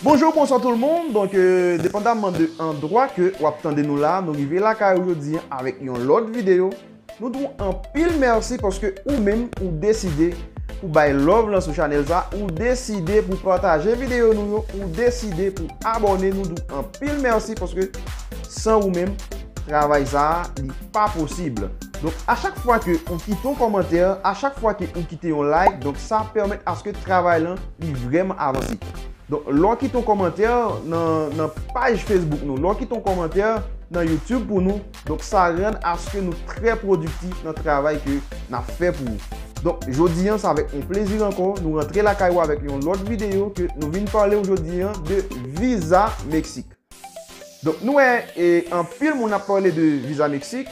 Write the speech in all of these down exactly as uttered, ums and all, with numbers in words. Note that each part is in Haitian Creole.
Bonjou, bonswa tout le monde. Donk, euh, depandamman de andwa ke w ap tande nou la, nou rive lakay ou jodi an avèk yon lòt videyo. Nou di w anpil mèsi paske ou menm ou deside pou bay love lan sou chanèl sa, ou deside pou pataje videyo nou yo, ou deside pou abòne, nou di w anpil mèsi paske san ou menm, travay sa a, li pa posib. Donk, a chak fwa ke ou kite yon kòmantè, a chak fwa ke ou kite yon like, donk sa pèmèt aske travay lan, li vrèman avanse. Donk, lè w kite yon kòmantè nan, nan paj Facebook nou, lè w kite yon kòmantè nan YouTube pou nou, donk sa rann aske nou trè pwodiktif nan travay ke n ap fè pou ou. Donk, jodi an, se avèk yon plezi ankò, nou rantre lakay ou avèk yon lòt videyo ke nou vin pale w jodi an de viza Meksik. Donk, nou wè, e, anpil moun ap pale de viza Meksik.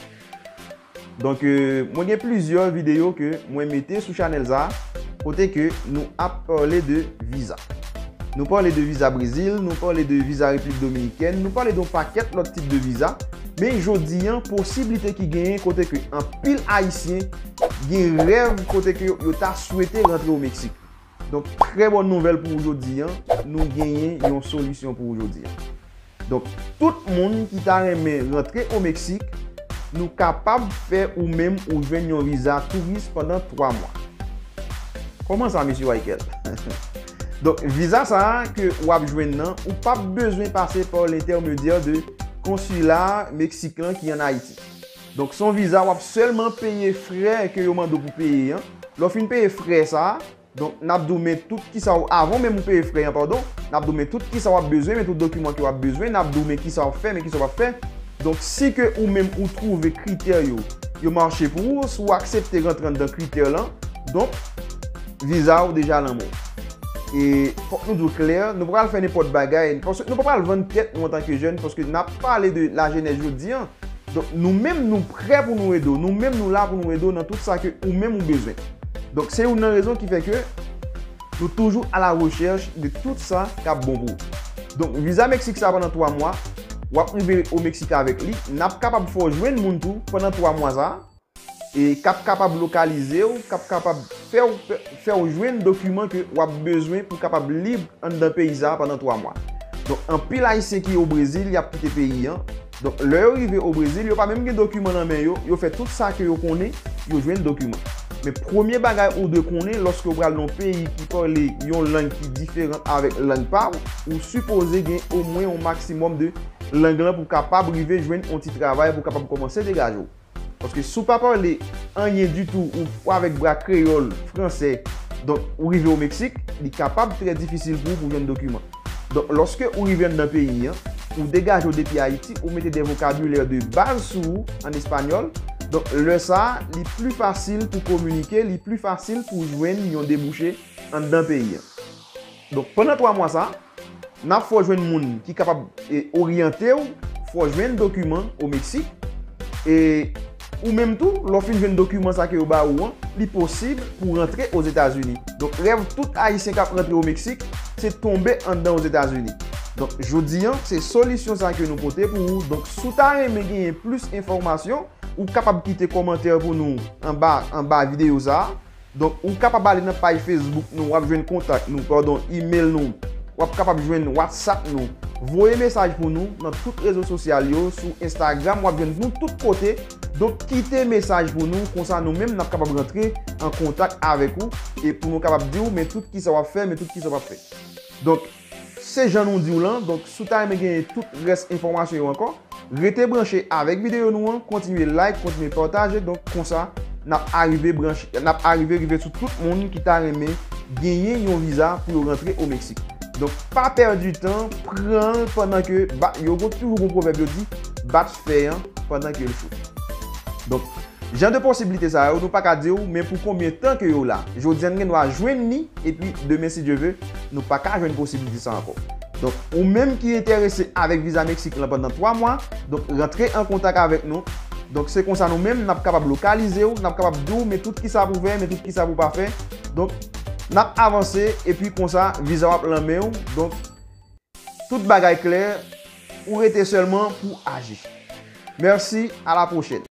Donk, e, mwen gen plizyè videyo ke mwen mete sou chanèl sa, kote ke nou ap pale de viza. Nou pale de viza Brezil, nou pale de viza Repiblik Dominikèn, nou pale de yon pakèt lòt tip de viza. Men jodi an, posiblite ki genyen kote ke anpil Ayisyen gen rèv kote ke yo, yo ta swete rantre o Meksik. Donk, trè bòn nouvèl pou ou jodi an, nou genyen yon solisyon pou ou jodi an. Donk, tout moun ki ta renmen rantre o Meksik, nou kapab fè ou menm ou jwenn yon viza touris pandan twa mwa. Kòman sa, mesye Wyckel? Donk, viza sa a ke w ap jwenn nan, ou p ap bezwen pase pa lentèmedyè de konsila Meksik lan ki ann Ayiti. Donk, se yon viza w ap sèlman peye frè ke yo mande w pou peye an. Lè w fin peye frè sa a, donk, n ap di w men tout kisa w, avan menm ou peye frè an, padon, n ap di w men tout kisa w ap bezwen, men tout dokiman ke w ap bezwen, n ap di w men kisa w ap fè, men kisa w p ap fè. Donk, si ke ou menm ou twouve kritè yo, yo mache pou ou, si w aksepte rantre anndan kritè lan, donk, viza ou deja nan men w. E fòk nou di w klè, nou pa pral fè nenpòt bagay, paske nou pa pral vann tèt nou antanke jèn, paske n ap pale de lajenès jodi an. Donk, nou menm, nou prè pou nou ede w. Nou menm, nou la pou nou ede w nan tout sa ke ou menm ou bezwen. Donk, se youn nan rezon ki fè ke nou toujou a la rechèch de tout sa k ap bon pou ou. Donk, viza Meksik sa pandan twa mwa, w ap rive o Meksik avèk li. N ap kapab fè w jwenn moun tou pandan twa mwa sa a, e k ap kapab lokalize w, k ap kapab fè w, fè w jwenn dokiman ke w ap bezwen pou w kapab lib anndan peyi sa a pandan twa mwa. Donk, anpil Ayisyen ki o Brezil, y ap kite peyi an. Donk, lè yo rive o Brezil, yo pa menm gen dokiman nan men yo, yo fè tout sa ke yo konnen, yo jwenn dokiman. Men premye bagay ou dwe konnen, lèske w pral nan yon peyi ki pale yon lang ki diferan avèk lang pa w, ou sipoze gen omwen yon maksimòm de lang lan pou w kapab rive jwenn yon ti travay, pou w kapab kòmanse degaje w. Paske si w pa pale anyen ditou, ou, ou avèk bra kreyòl, fransè, donk, ou rive o Meksik, li kapab trè difisil pou ou pou jwenn dokiman. Donk, lèske ou rive anndan peyi an, ou degaje w depi Ayiti, ou mete de vokabilè de baz sou ou an espanyòl. Donk, lè sa a, li pli fasil pou kominike, li pli fasil pou jwenn yon debouche anndan peyi an. Donk, pandan twa mwa sa, n ap fè w jwenn moun ki kapab, e, oryante w, fè w jwenn dokiman o Meksik. E ou menm tou, lè w fin jwenn dokiman sa ke yo ba ou an, li posib pou w rantre Ozetazini. Donk, rèv tout Ayisyen k ap rantre o Meksik, se tonbe anndan Ozetazini. Donk, jodi an, se solisyon sa ke nou pote pou ou. Donk, si w ta renmen genyen plis enfòmasyon, ou kapab kite kòmantè pou nou anba, anba videyo sa a. Donk, ou kapab ale nan paj Facebook nou, w ap jwenn kontak nou, padon, email nou, w ap kapab jwenn WhatsApp nou. Voye mesaj pou nou nan tout rezo sosyal yo, sou Instagram, w ap jwenn nou tout kote. Donk, kite mesaj pou nou, konsa nou menm n ap kapab rantre an kontak avèk ou, e pou nou kapab di w, men tout kisa w ap fè, men tout kisa w ap fè. Donk, se jan nou di w lan, donk, si w ta renmen genyen tout rès enfòmasyon yo ankò, rete branche avèk videyo nou an, kontinye like, kontinye pataje, donk, konsa, n ap arive branche, n ap arive rive sou tout moun ki ta renmen genyen yon viza pou yo rantre o Meksik. Donk, pa pèdi tan, pran l pandan ke, ba, yo gon, toujou gon pwovèb yo di, bat fè an pandan ke l cho. Donk, jan de posiblite sa yo, nou pa ka di w, men pou konbyen tan ke yo la. Jodi an, n gen dwa jwenn li, epi demen, si Dye ve, nou pa ka jwenn posiblite sa ankò. Donk, ou menm ki enterese avèk viza Meksik lan pandan twa mwa, donk, rantre an kontak avèk nou. Donk, se konsa nou menm, n ap kapab lokalize w, n ap kapab di w, men tout kisa pou w fè, men tout kisa pou w pa fè. Donk, n ap avanse, epi konsa, viza w ap lan men w. Donk, tout bagay klè, ou rete sèlman pou aji. Mèsi, a la pwochèn.